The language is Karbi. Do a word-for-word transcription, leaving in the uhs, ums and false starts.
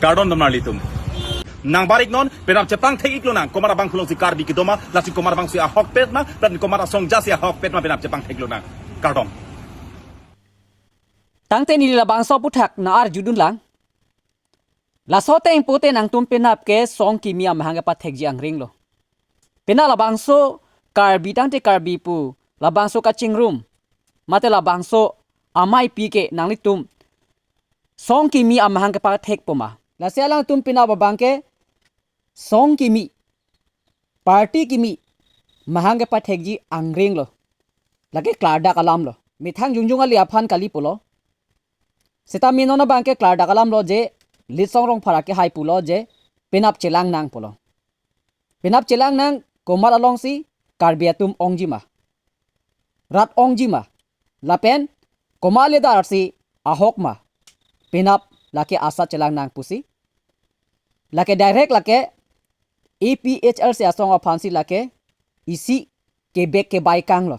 Kardom dam nanglitum. Nang barik non, penap chepangthek-iklo nang, komat abang pulong si Karbi kedo ma, lasi komat abang si ahokpet ma, lapen komat asong jasi ahokpet ma, penap chepangthek-iklo nang. Kardom. Tangte neli labangso aphuthak nang-arjudun lang. Laso ateng pute nangtum penap ke song kimi amahang kepathekji angreng lo. Penap labangso Karbi tangte Karbi pu, labangso kachingrum, mate labangso amei pi ke nanglitum song kimi amahang kepathek poma. Lasi alangtum penap abang ke song kimi, party kimi mahang kepathekji angreng lo. Lake klardak alam lo. Methang jongjong ali aphan kali pulo. Seta mi non abang ke klardak alam lo je, Litsong Rongphar akehai pulo je, penap chelang nang pulo. Penap chelang nang komat along si Karbi atum ongji ma, rat ongji ma, lapen komat ledar si ahok ma, penap lake asat chelang nang pusi. Lake direct lake A P H L C asong aphan si lake isi kebek kebai kang lo.